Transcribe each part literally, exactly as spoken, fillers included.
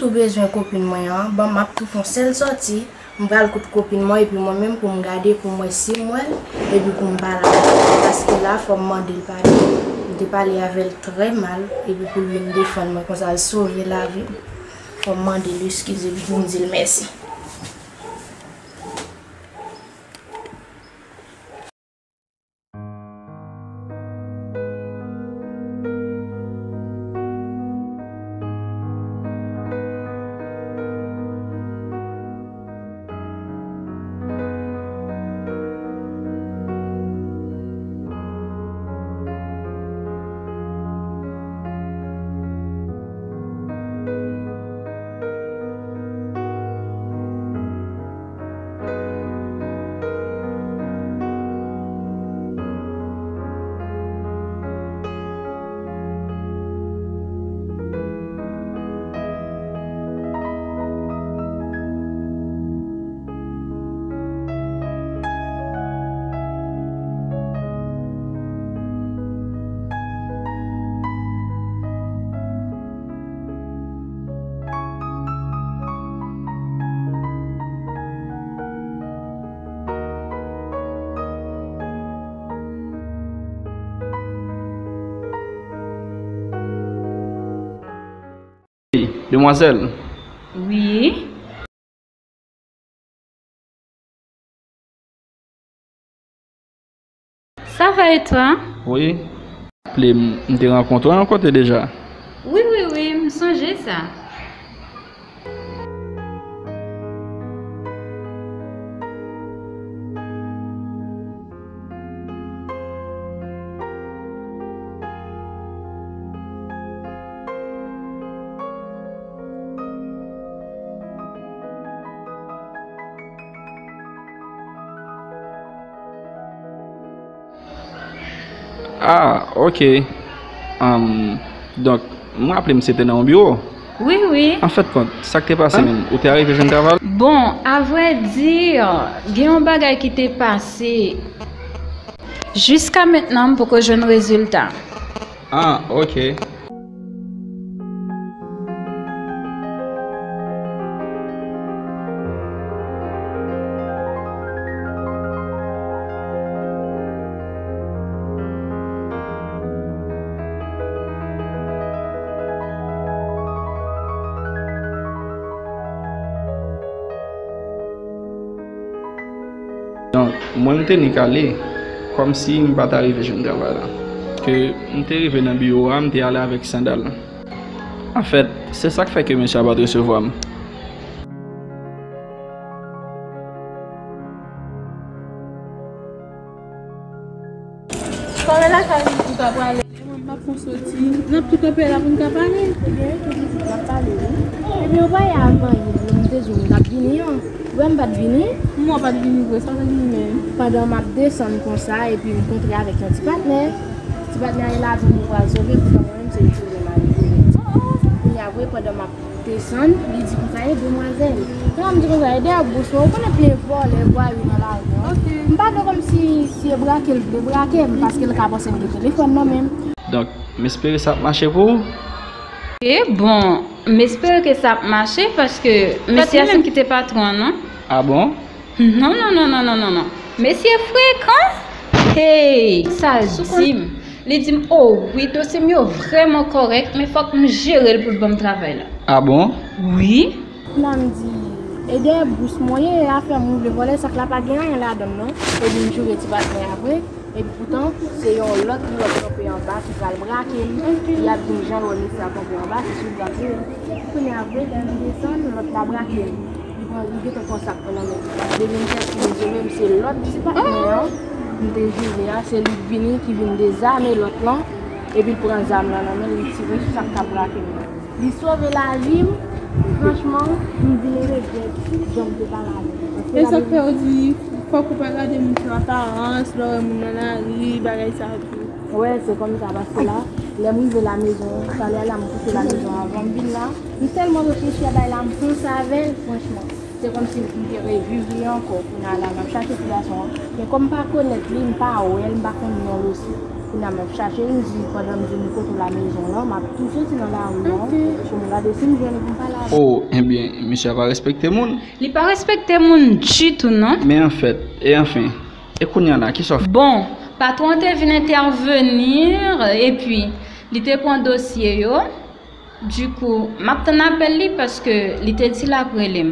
Ou bezwen kopin mwen an, bon, m ap tou fè yon sèl sòti, m pral kote kopin mwen epi mwen menm pou m gade, pou m wè si m wè l, epi pou m pale avè l. Paske la, fò m mande l padon. M te pale avè l trè mal, epi pou l vin defann mwen konsa, l sove lavi m. Fò m mande l eskize epi pou m di l mèsi. Demwazèl. Wi. Ça va et toi? Wi. Raple m, m te rankontre w yon kote deja. Wi, wi, wi, m sonje sa. Ah, ok. Anm, donk, m raple m se te nan yon biwo. Wi, wi. Anfèt kont, sa k te pase menm? Ou te arive jwenn travay la? Bon, à vrai dire, gen yon bagay ki te pase. Jiska mentnan, m poko jwenn rezilta. Ah, ok. Donk, mwen m te nik ale, kòmsi m pa ta rive jwenn travay la. Ke m te rive nan biwo a, m te ale avèk sandal. Anfèt, se sa k fè ke mesye a pa t resevwa m. Kòman lakay ou ka prale? Mwen, m ap fè yon soti. N ap tou kanpe la pou n ka pale. Ebyen, ou di n ap pale, wi. Ebyen, ou pa ye avan yè, lè m te di w m t ap vini an. Ou wè m pa t vini? M wè w pa t vini vre, sa w te vini menm? Pandan m ap desann konsa, epi m kontre avèk yon ti patnè. Ti patnè a ye lavi m pou pral sove, poutan mwen menm se li ki vle m ale. Kounye a vre, pandan m ap desann, li di konsa, "E demwazèl." Kounye a m di konsa, "E dèyè bous mwen, ou konnen plen vòlè, vwayou nan lari an." M pa vle kòmsi si e brake l vle brake m, paske l ka panse m gen telefòn nan men m. Donk, m espere sa ap mache pou ou. E bon, m espere ke sa ap mache, paske mesye a se li menm ki te patwon an, non? Ah bon? Non, non, non, non, non, non, non. Mesye frekan. Hey, sa l di m. Li di m, "O wi, dosye m yo vrèman kòrèk, men fòk m jere l pou l ban m travay la." Ah bon? Wi. Kounye a m di, "E dèyè bous mwen ye, afè m ou vle vòlè, sa k la pa gen anyen ladan l non." Epi m joure ti patnè a vre. Epi poutan, se yon lòt, yon lòt kanpe anba ki pral brake m. Y ap di m jan lè w mesye a kanpe anba, se sou l brake m. Kounye a vre, lè m desann, lòt la brake m. Li pran, li gentan pran sa k pran nan men m. Depi m fè siy m sove m, se lòt ti patnè an m te joure a, se li k vini, ki vin dezame lòt lan, epi l pran zam lan nan men l, li tire sou sa k t ap brake m nan. Li sove lavi m, franchman, m vin regrèt jan m te pale avè l. E sa k fè yo di, fòk ou pa gade moun sou aparans, lè w wè moun nan lari, bagay sa yo tou. Wè, se kòmsa, paske la, lè m rive lamezon, talè a la, m kite lamezon avan m vin la, m tèlman reflechi a bagay la, m panse avè l, franchman. Se kòmsi m te reviv li ankò. Kounye a la, m ap chache ti gason an. Men kòm m pa konèt li, m pa wè l, m pa konn non l osi. Kounye a m ap chache l, m di pandan m di nou kote la mezon lan, m ap tou soti nan lari an pou m gade si m jwenn pou m pale avè l. Oh, ebyen, misye a pa respekte moun. Li pa respekte moun ditou, non. Men anfèt, e anfen, e kounye a la, kisa w fè? Bon, patwon an te vin entèveni, epi li te pran dosye yo. Dikou, m ap tann apèl li paske li te di l ap rele m.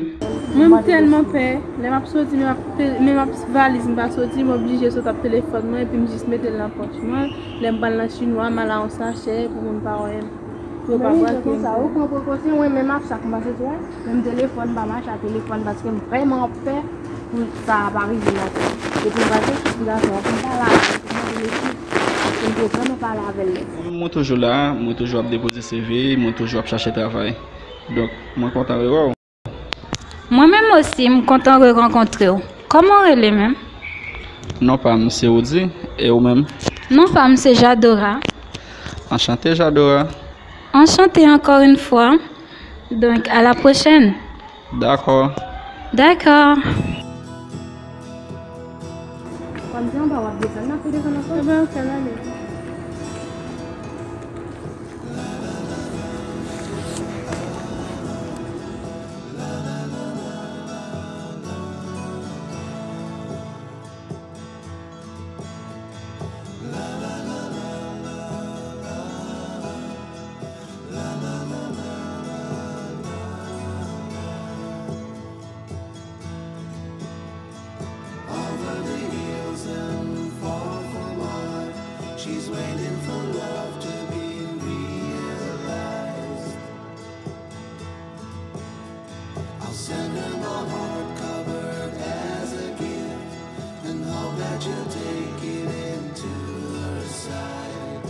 Mwen, m tèlman pè. Lè m ap soti, men m ap, pe- men m ap valiz, m pa soti, m oblije sot ap telefòn mwen, epi m jis mete l nan pòch mwen. Lè m pral nan chinwa, m al a yon sachè pou moun pa wè m. Pou yo pa brake m. Konsa, ou pran prekosyon, mwen menm ap sa kòmanse tou, men m telefòn, m pa mache a telefòn, paske m vrèman pè pou sa a pa rive m ankò. Epi m pral te sou gason an, pou m pale avè l, pou m mande l eskiz, paske m te vrèman pale avè l. Mwen menm, mwen toujou la, mwen toujou ap depoze C V, mwen toujou ap chache travay. Donk, mwen kontan rewè w. Mwen menm osi, m kontan re-rankontre w. Kòman w rele menm? Non pa m se Rudy, e ou menm? Non pa m se Jadora. Anchante, Jadora. Anchante encore une fois. Donc, à la prochaine. Dakò. Dakò. Kòm se anba w ap desann, n ap tou desann ansanm. Ebyen, ok, n ale. Over the hills and far from home, she's waiting for love to be realized. I'll send her my heart covered as a gift and hope that you'll take it into her side.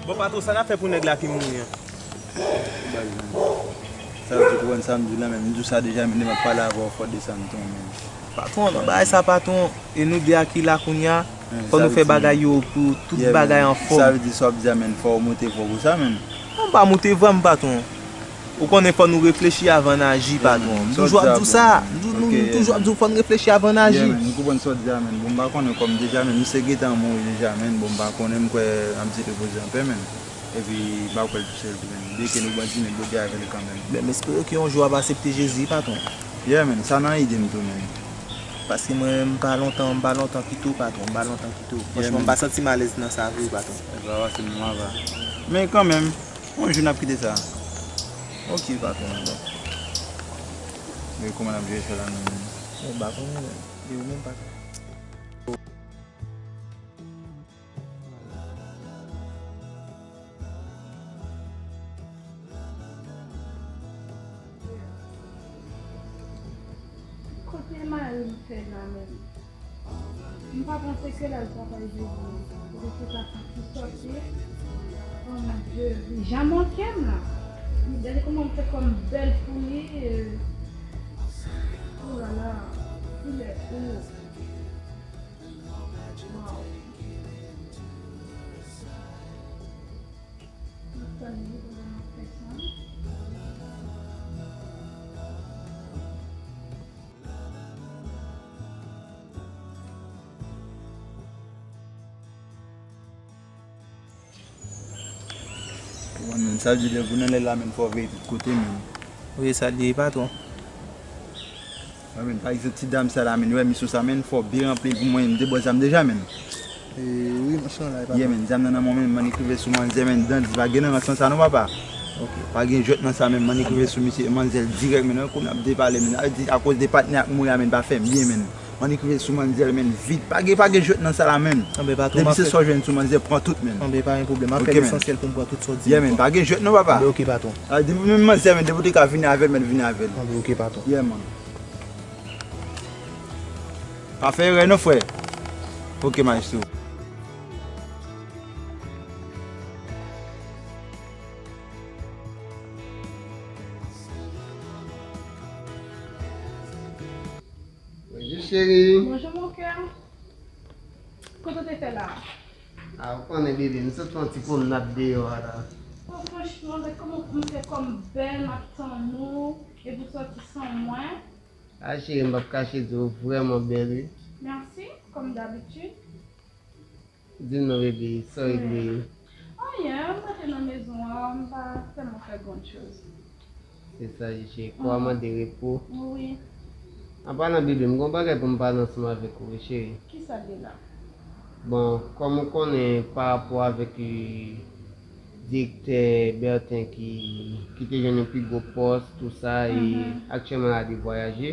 Bon, patwon, sa n ap fè pou nèg la ki mouri an? Sa vle di, ou konprann sa m di w la menm? M di w sa deja, men m ap pale avè w, fò w desann ton, men. Patwon, nan bagay sa, patwon, e nou de a ki la kounye a, fò nou fè bagay yo pou tout bagay anfòm. Sa vle di, sa w ap di a, men, fò w monte vwa pou sa, men. Mwen pa monte vwa m, patwon. Ou konnen fò nou reflechi avan n aji, patwon. M toujou ap di w sa. M tou- nou- nou toujou ap di w fò n reflechi avan n aji. Yeah, man, m konprann sa w di a, man. Bon, m pa konnen kòm deja, man. Misye gentan mouri deja, man. Bon, m pa konnen, m kwè n ap di repoze an pè, man. Epi, m pa kwè l tousèl tou, man. Byen ke nou bandi, men m bòde avè l kanmenm. Men m espere ke yon jou w ap aksepte Jezi, patwon. Yeah, man. Sa nan ide m tou, man. Paske mwen, m pa lontan, m pa lontan kite w, patwon. M pa lontan kite w. Franchman, m pa santi m alèz nan sa vre, patwon. E pa pase m ava. Men kanmenm, yon jou n ap kite sa. Ok, patwon, bon. Men kòman n ap jere sa la menm? Bon, m pa konnen, men. E ou menm, patwon? Kote mari m fè la menm? M pa panse ke lè l travay jodi, se te sa ki sòti. Oh mon Dieu, li jan manke m la. Gade kòman m fè kò m bèl pou li. Oh la la, kilè ou? Wow. Ou konprann, men, sa vle di lè w nan lè la, men, fò w veye tout kote, men. Wi, sa l ye, patwon. Wi, men, pa egzanp, ti dam sa la, men, ou wè misyon sa, men, fò w byen ranpli l pou mwen, m te ba w zam deja, men. E, wi, machin la, patwon. Yeah, men, zam nan nan mwen, men, m annik rive sou manzè, men, dan di pa gen nan rans nan sa, non, papa. Ok. Pa gen jwèt nan sa, men, m annik rive sou misye, manzè dirèk, men, nan kou n ap depale, men, sa vle di, akoz de patnè ak mouri a, men, pa fè m byen, men. M annik rive sou manzè, men, vit. Pa gen, pa gen jwèt nan sa la, men. Anben, patwon, depi se sa w jwenn sou manzè, pran tout, men. Anben, pa gen pwoblèm. M ap fè lesansyèl pou m pran tout sa w di m. Yeah, men, pa gen jwèt, non, papa. Anben, ok, patwon. A, depi menm manzè, men, depi w te ka vini avè l, men, vini avè l. Anben, ok, patwon. Yeah, man. Pa fè erè non, frè. Ok, maestro. Bonjou, cheri. Bonjou, mon cœur. Kote w te fè la? A, ou konnen, bebe, m sot fè yon ti pwomnad deyò a la. Oh, franchman. Mwen, kòman m fè kòm bèl, m ap tann ou, epi w sòti san mwen. A cheri, m p ap kache di w vrèman bèl, wi. Mèsi, kòm dabitid. Di m non, bebe, sa w regle? Anyen, m rete nan mezon an, m pa tèlman fè gran choz. Se sa, cheri. Kò a mande repo. Wi. An palan, bebe, m gen yon bagay pou m pale ansanm avèk ou, wi, cheri. Kisa l ye la? Bon, kòm ou konnen, pa rapò avèk, eh, direktè Bertin ki, ki te jwenn yon pi gwo pòs, tou sa, e aktyèlman l ale vwayaje.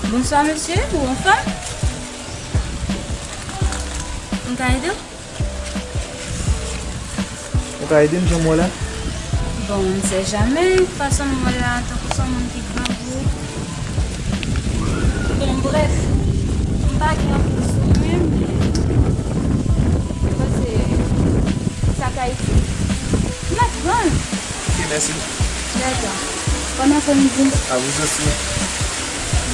Bonswa, mesye. Ou anfòm? M ka ede w? Ou ka ede m jan m wè la? Bon, m sè jamè, fason m wè la, tankou se yon moun ki grangou. Bon, brèf, m pa gen anpil sou mwen, men m panse sa ka itil. M ap pran l. Ok, mèsi. Dakò. Bòn apremidi. A vous aussi.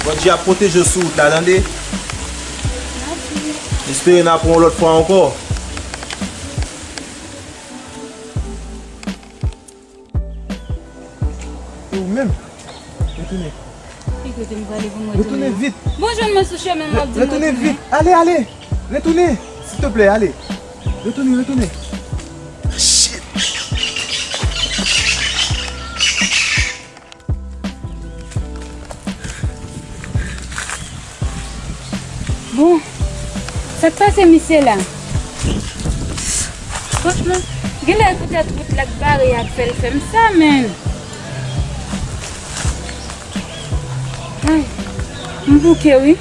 Bondye ap pwoteje w sou wout la, tande? Mèsi. M espere n ap wè w lòt fwa ankò. E ou menm? Retounen. Ki kote m prale pou m retounen? Retounen vit. Bon, jwenn mwen sou chemen m, w ap di m retounen. Retounen vit. Ale, ale. Retounen. Silteplè, ale. Retounen, retounen. Shit. Bon, sa k pase misye la? Franchman, genlè poutèt wout la k bare a k fè l fè m sa, men. Ay, m bouke, wi.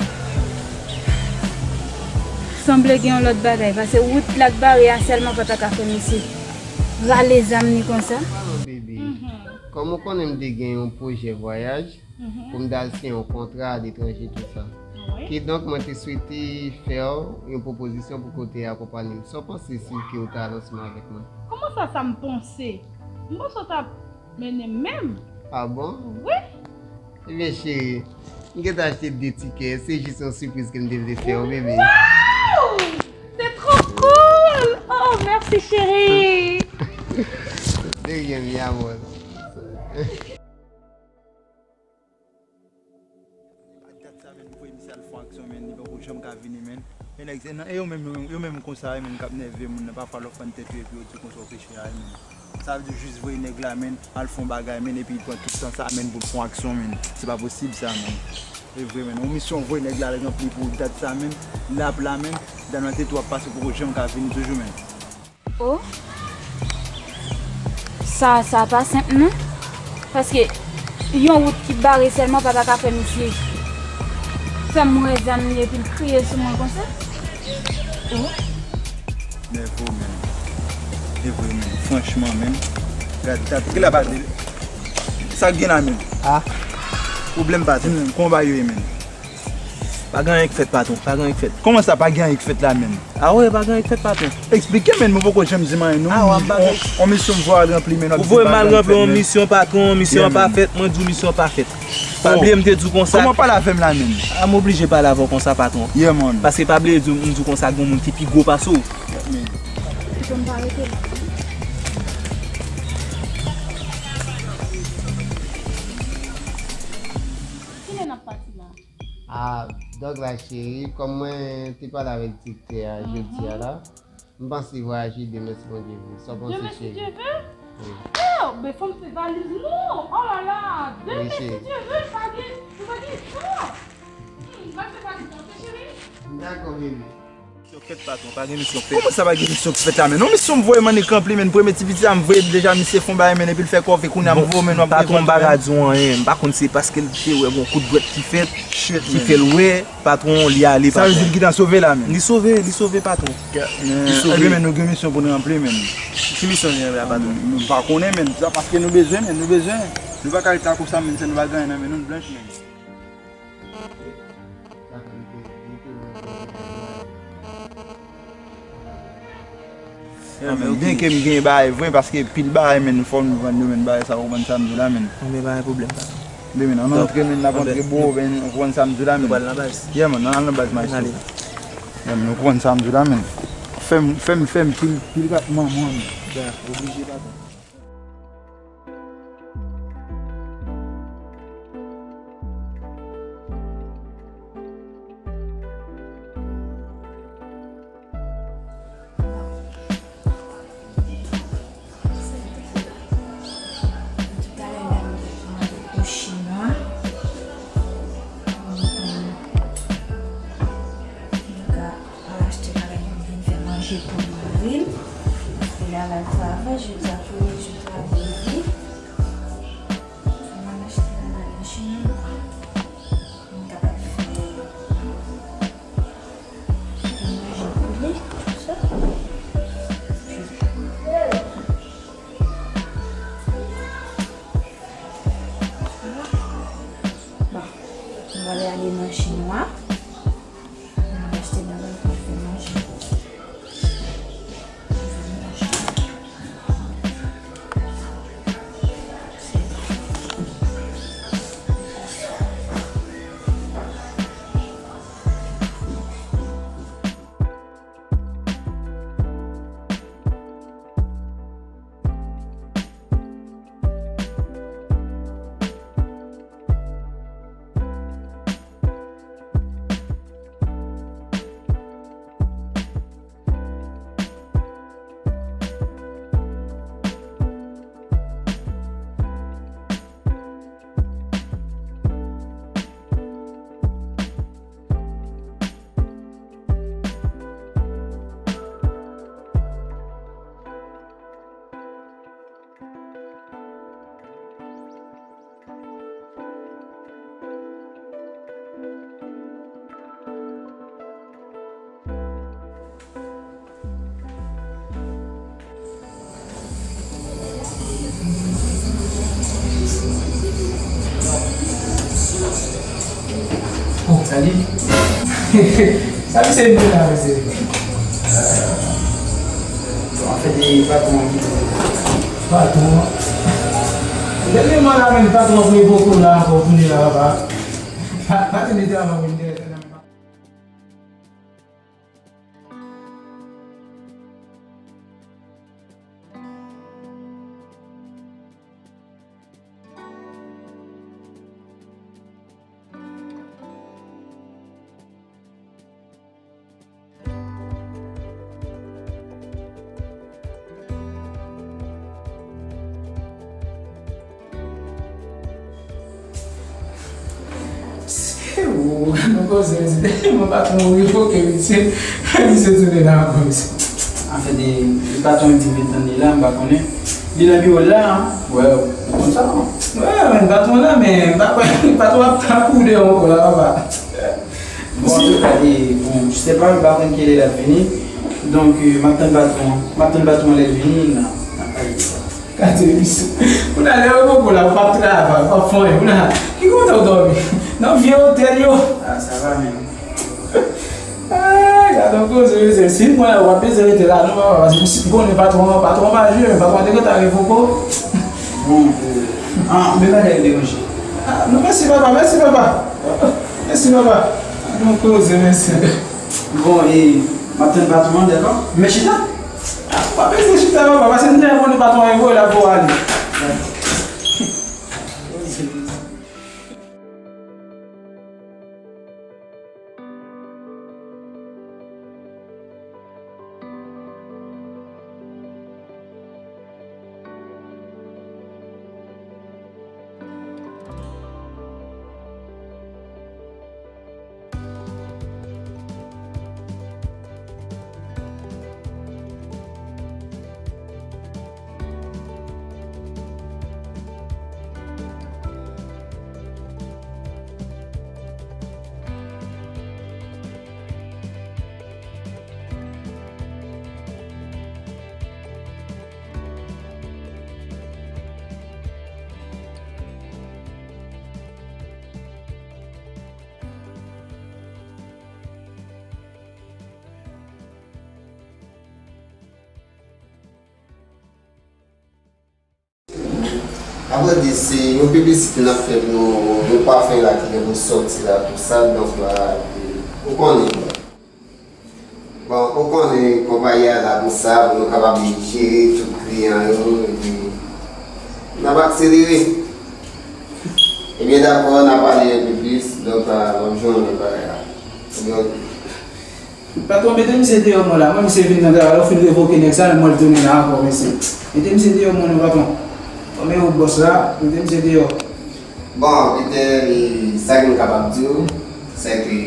Sanble gen yon lòt bagay, paske wout la k bare a sèlman pa ta ka fè misye rale zam ni konsa. Alò, bebe, kòm ou konnen m te gen yon pwojè vwayaj, pou m t al siyen yon kontra aletranje, tou sa. Kidonk, mwen te swete fè w yon pwopozisyon pou ke w te akonpaye m. Sa w panse si ke w t al ansanm avèk mwen? Kòman sa, sa m panse? M panse w t ap mennen m menm. Ah bon? Wi. Ebyen, cheri, m gentan achte de tikè. Se jis yon sipriz ke m te vle fè w, bebe. Wow! C'est trop cool! Oh, merci, chérie! De rien, mi amor. A dat sa menm, m voye misye al fè yon aksyon, menm, li poko janm ka vini, menm. E nèg, se nan, e yo menm, yo menm, yo menm konsa, menm, k ap nève moun nan, pafwa lè w fann tèt yo, epi yo di konsa w peche a, menm. Sa vle di jis voye nèg la, menm, al fè yon bagay, menm, epi l pran tout tan sa, menm, pou l fè yon aksyon, menm. Se pa posib sa, menm. E vre, menm. Yon misyon voye nèg la al ranpli pou dat sa, menm. L ap la, menm. Dan nan tèt ou ap pase, poko janm ka vini toujou, menm. Oh, sa, sa pa senp non. Paske yon wout ki bare sèlman pa ta ka fè misye fè m wè zam li epi l kriye sou mwen konsa. Oh. Nève w menm. E vre menm. Franchman menm. Gad, gad, gad la pa de. Sa k gen la menm? Ah. Pwoblèm pa di menm. Kòman bagay yo ye menm? Pa gen anyen k fèt, patwon. Pa gen anyen k fèt. Kòman sa, pa gen anyen k fèt la menm? Ah wi, pa gen anyen k fèt, patwon. Eksplike menm, mwen poko janm di m anyen non. Ah, w ap ba. On, on misyon m voye al ranpli menm, w ap di pa gen anyen k fèt menm. Ou voye m al ranpli yon misyon, patwon, misyon an pa fèt. Mwen di w misyon an pa fèt. Pwoblèm te di w konsa. Kòman w pale avè m la menm? Ah, m oblije pale avè w konsa, patwon. Yeah, man. Paske pa bliye di w, m di w konsa, gen moun ki pi gwo pase w. Yeah, man. Kite m pa rete la. Kilè n ap pati la? Ah, donk la, cheri, kòm mwen te pale avèk direktè a jodi a la, m panse vwayaje demen si Bondye vle. Sa w panse, cheri? Demen si Dye vle? Wi. Oh, men fò m fè valiz non. Oh la la, demen si Dye vle, pa gen, nou pa gen tan. Hmm, m ap fè valiz la, oke, cheri? Dakò, bebe. Misyon fèt, patwon, pa gen misyon fèt. Kòman sa pa gen misyon k fèt la, menm? Non, misyon m voye m annik ranpli, menm. Premye ti piti a, m voye l deja, misye fè yon bagay, menm, epi l fè kòve, kounye a m voye, menm, w ap voye. Patwon, m pa ka di w anyen. M pa konn se paske l te wè gon kout dwèt ki fèt, ki fè l wè. Patwon, li ale, patwon. Sa vle di l gentan sove la menm? Li sove, li sove, patwon. Li sove. Ebyen, men nou gen misyon pou nou ranpli menm. Ki misyon nou gen la, patwon? Nou pa konnen menm. Se pa paske nou bezwen, men nou bezwen. Nou pa ka rete la konsa menm, se nou pa gen anyen nan men nou, nou blanch menm. Byenke m gen bagay vre, paske pil bagay, men fò nou vann yo, men bagay sa, ou konprann sa m di w la, men. Anben, pa gen pwoblèm, patwon. Byen, men, ann antre, men, n ap antre bro, men, ou konprann sa m di w la, men. Nou pral nan baz. Yeah, man, ann al nan baz, maestro. Ann ale. Yeah, man, ou konprann sa m di w la, men. Fè m, fè m, fè m pil, pil kat manman, men. Ya, oblije, patwon. Talè la, m te pran yon chinwa. Mwen ka al achte bagay pou m vin fè manje pou mari m. Paske l al travay, jodi a premye jou travay li. Mwen al achte bagay nan chinwa. Mwen kapab fè manje pou li, sa. Bon, mwen prale ale nan chinwa. Mwen achte bagay pou fè manje. Oh, salut. Salut, c'est une bonne affaire. Bon, an fèt, e patwon an ki te patwon an. Tèlman la menm patwon revoke w la ankò, w tounen la papa. Pa, pa te mete avan pou m te rete nan men patwon. Se ou, gad yon koze, mesye. Tèlman patwon revoke misye, misye tounen la ankò, mesye. Anfèt, e, e patwon di m vin tann li la, m pa konnen. Li nan biwo l la, wi, ou konn sa, non? Wi, men patwon la, men m pa kwè, patwon ap, ap kouri deyò ankò la, papa. Bon, antouka, e, bon, je sais pas, m pa konn kilè l ap vini. Donk, e, m ap tann patwon, m ap tann patwon lè l vini, n a, n a pale de sa. Gade misye. Kounye a lè yo poko la, ou p ap travay, ou p ap fè anyen. Kounye a, ki kote w dòmi? Nan vye otèl yo? Ah, sa va menm. Ay, gade yon koze, mesye. Si m konnen w ap bezwen rete la, non, papa, paske m konnen patwon an, patwon an pa jwe, patwon an te gentan revoke w. Bon, e, ah, men bagay yo deranje. Ah, non, mèsi, papa, mèsi, papa. Mèsi, papa. Gade yon koze, mesye. Bon, e, m ap tann patwon an, dakò? Men chita. Ah, pa bezwen chita, papa, paske m te konnen patwon an e voye l ap voye w ale. Apre di, se yon piblisite n ap fè pou yon pafen la ki gen pou sòti la, tou sa, donk la, e, ou konnen. Bon, ou konnen konpayi a la pou sa, pou nou kapab jere tout kliyan yo, epi n ap akselere. Ebyen, dakò, n a pale enpe plis, donk, a, m ap jwenn bagay la. Ebyen, ok. Patwon, mete misye deyò mwen la. Mwen, misye vin nan travay, ou fin revoke nèg sa, men mwen, l tounen la ankò, mesye. Mete misye deyò mwen non, patwon. Mwen, men ou bòs la, mete misye deyò. Bon, Peter, e, sa ke m kapab di w, se ke,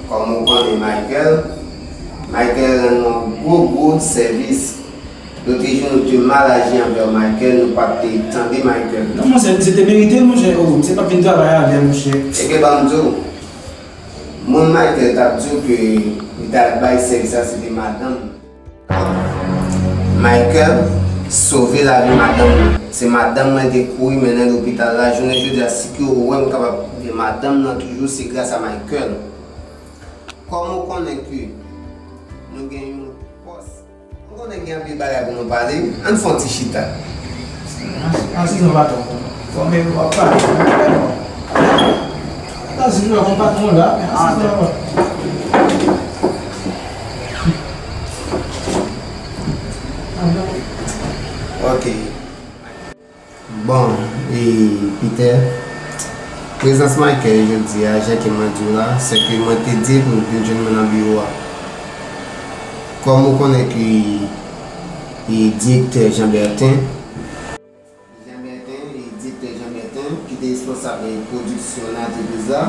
kòm ou konnen Michael, Michael rann nou gwo, gwo sèvis. Lòt jou, nou te mal aji anvè Michael, nou pa t tande Michael. Non, monchè, misye te merite l, monchè. Oh, misye p ap vin travay avè l, monchè. Ebyen, ban m di w, moun Michael t ap di w ke li t al bay sèvis la, se te madanm. Michael sove lavi madanm mwen. Se madanm mwen te kouri mennen lopital la. Jounen jodi a, si ke ou wè m kapab gen madanm nan toujou, se gras a Michael. Kòm ou konnen ke nou gen yon pòs, m konnen gen anpil bagay pou nou pale, ann fè yon ti chita. Asize, patwon. Fò men w ap pale. Asize, patwon la, asize. Ok. Bon, e Peter, prezans Michael jodi a, jan ke mwen di w la, se ke mwen te di l pou l vin jwenn mwen nan biwo a. Kòm ou konnen ke e direktè Jean Bertin, Jean Bertin, e direktè Jean Bertin, ki te responsab, e, pwodiksyon nan antrepriz la.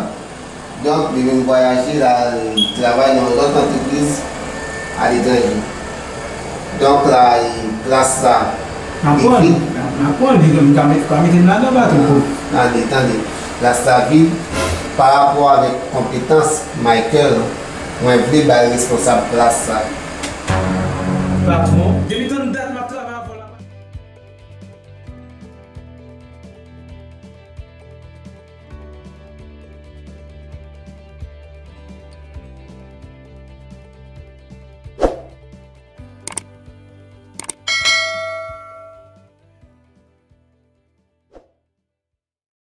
Donk, li vin vwayaje, l al travay nan yon lòt antrepriz aletranje. Donk, la, e, plas la, li vin. N ap pran l, n ap pran l, li menm ka met, ka mete m ladan, patwon. Tande, tande. Plas la vid. Pa rapò avèk konpetans Michael, mwen vle ba l responsab plas la. Patwon, depi